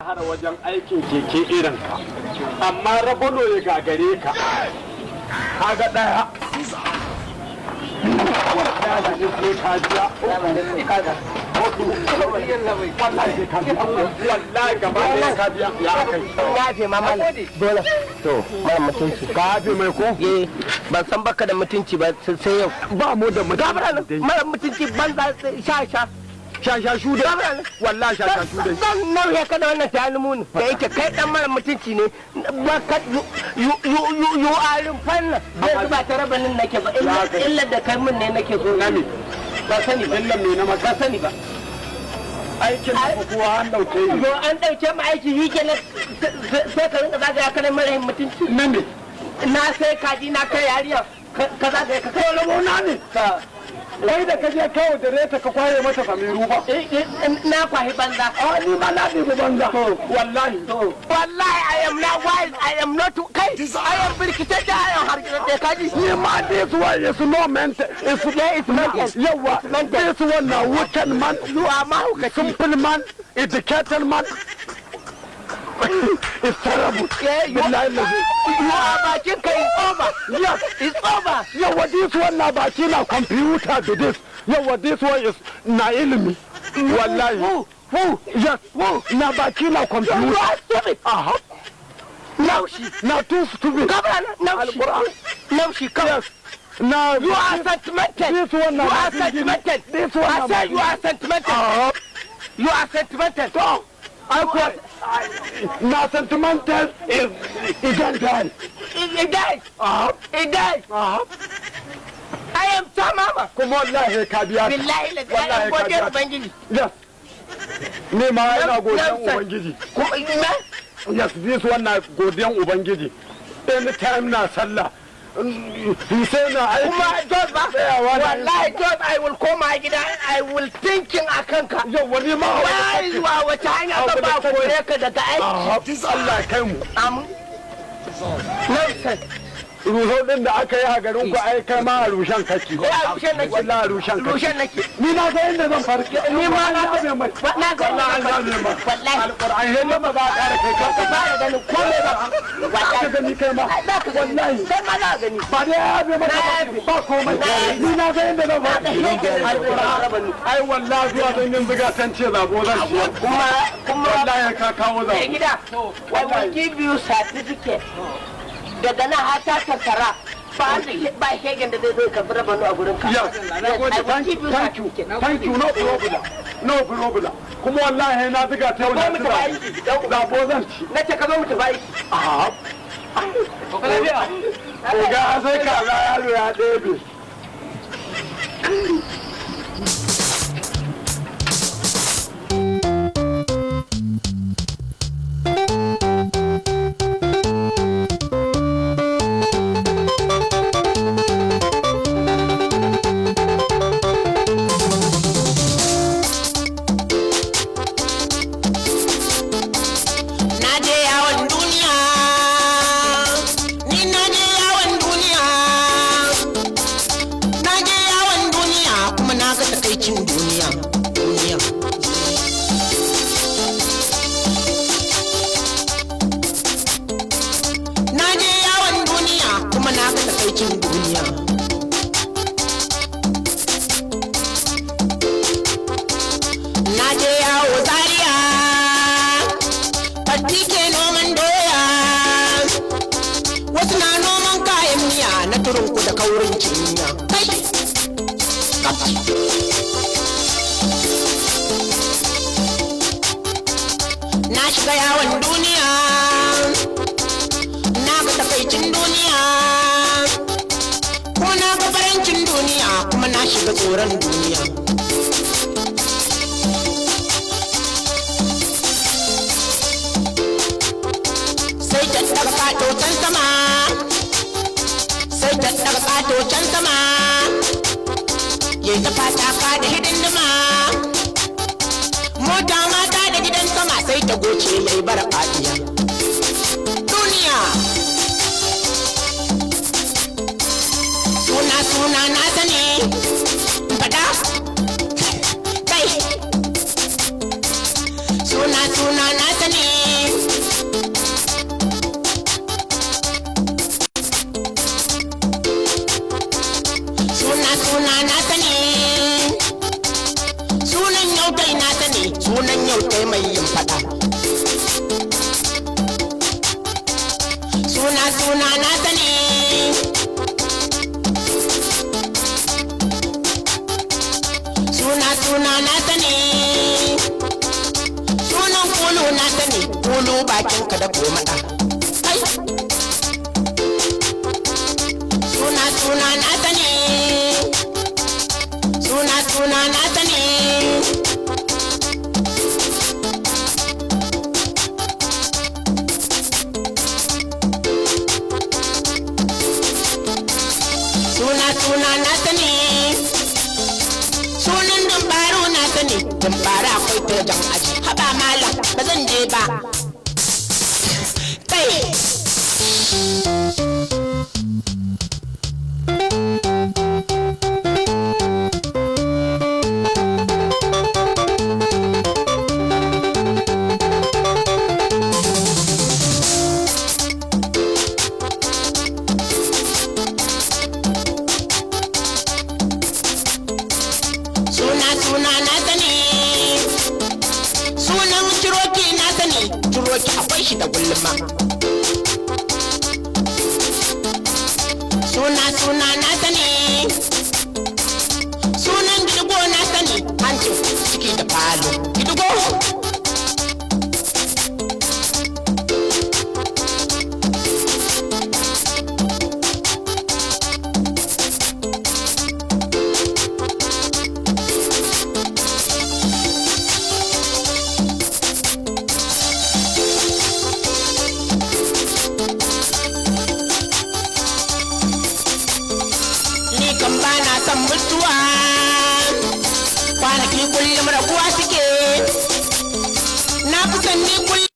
Shahara wajen aikin keke irin ka, amma rabano ya gagare ka. Kaga ɗaya wallahi sai ka biya, hudu wallahi sai ka biya, wallahi gaba ɗaya ka biya. Ya kai? Yafe ma mana dole. To. Mara mutunci. Ka yafe mai ko? Eh, ban san baka da mutunci ba sai yau. Ba mu da gabara mutunci. Mara mutunci banza, sha sha. Sha sha shu dai, wallahi sha sha shu dai. Zan nauye ka da wannan ta muni da yake kai dan mara mutunci ne ba ka yu yu yu yu arin fanna zai ba ta rabanin nake ba. Illa da kai mun ne nake so. Nami? Ba sani ba. Illa me na maka? Ba sani ba. Aikin da kuwa an dauke ni. To, an dauke mu aiki shi kenan, sai ka rinka zagaya kana mara mutunci. Nami? Na sai kaji na kai yariya, ka zagaya ka kai. Rabo na ne kai da kaje kawo da reta ka kwaye mata samiru ba. Na kwahi banza. A ni ma na ɗebi banza wallahi. Wallahi I am not wise, I am not kai, I am birkitacce, I am harkitacce, kaji. Ni ma this one is no mental, is Yeah, it's mental. Yawa, this one na wicked man. You are mahaukaci. Simple man, educated man. It's terrible. Yeah, you, Billahi lazi. You are bakin ka is over. Yes. It's over. Yawa, this one na baki na computer to this. Yawa, this one is na ilimi wallahi. Who? Who? Yes, na baki na You computer. are stupid. Aha. Naushi. Na too stupid. Gabra naushi. Alquran. Naushi kawai. Yes, na You are sentimental. This one na You are bakin gini. sentimental. This one I na say you are sentimental. Aha. You are sentimental. To, ai ko na sentimental is idan die. It dies. Aha. It dies. Aha. I am so mama. Kuma wallahi ka biya. Billahi la I Wallahi am ka godiyar biya. Ubangiji. Yes, ni ma ina godiyan Nonsense. Ubangiji. Kuma ina Yes, this one na godiyan Ubangiji. Anytime na sallah sai na aiki. Kuma Jos ba. Tsayawa na. Wallahi Jos, I will koma gida, I will thinking akan ka. Yau wani ma. Wai wa wace hanya zan ba kore ka daga aiki. Aha, Allah ya kai mu. Amin. Nonsense. Rusau din da aka yi a garin ku, ai kai ma a rushen kake. Eh, a rushen nake. Wallahi a rushen kake. Rushen nake. Ni na ga inda zan farke. Ni ma na yabe mai. Na ga Wallahi an yabe mai. Wallahi. Alquran yalla ba za a ƙara kai Ka ka. fara ganin komai ba. Ka gani kai ma. Za ka gani. Wallahi. Sai ma za ka gani. Ba dai ya yabe maka Na ba. yabe. Ba komai. Na yabe. Ni na ga inda zan farke. Alquran. Ai wallahi zuwa zan yin ziga san ce zabo zan ci. Kuma Wallahi ka kawo mai zabo. gida, I will give you certificate. Daga nan har ta tattara ba ba shegen da zai zo ka rabanu a gurin ka. Yes. I will Thank give you. you Thank you. certificate. Thank you. No problem. No problem. Kuma wallahi na ziga ta yau na Zo mu ci tafi aiki. zabo. Zabo zan ci. Na ce ka zo mu tafi aiki. Aha. Oga sai kaza yaro ya ɗebe. Na je yawon duniya, ni na je yawon duniya, na je yawon duniya kuma na ga takaicin duniya, duniya. Na je yawon duniya kuma na ga takaicin duniya. Na je yawo Zaria, fatti ke noman doya, wasu na noman kayan miya na turunku da kaurin cinya. Kai! Kaf. Na shiga yawon duniya, na ga takaicin duniya, kuma na ga farancin duniya, kuma na shiga tsoron duniya. Sai ta daga kato can sama, sai ta daga kato can sama, yayi ta fataka da hidindima, mota mata da gidan sama, sai ta goce yayi bara fadiya. Duniya suna suna na sani fada kai, suna suna na sani. Bakinka da komada. Kai! Suna suna na sani. Suna suna na sani. Suna suna na sani. Sunan dumbaru na sani. Dumbara akwai tojan aji. Haba malam, ba zan je ba. Kai! Suna suna na sani. Sunan ciroki na sani. Ciroki akwai shi da gulma. Suna suna na sani. Sunan gidigo na sani. Hancin ciki da falo. Gidigo. Ni kan ba na son mutuwa. Kwanaki kullum raguwa suke. Na fi son ni kullum.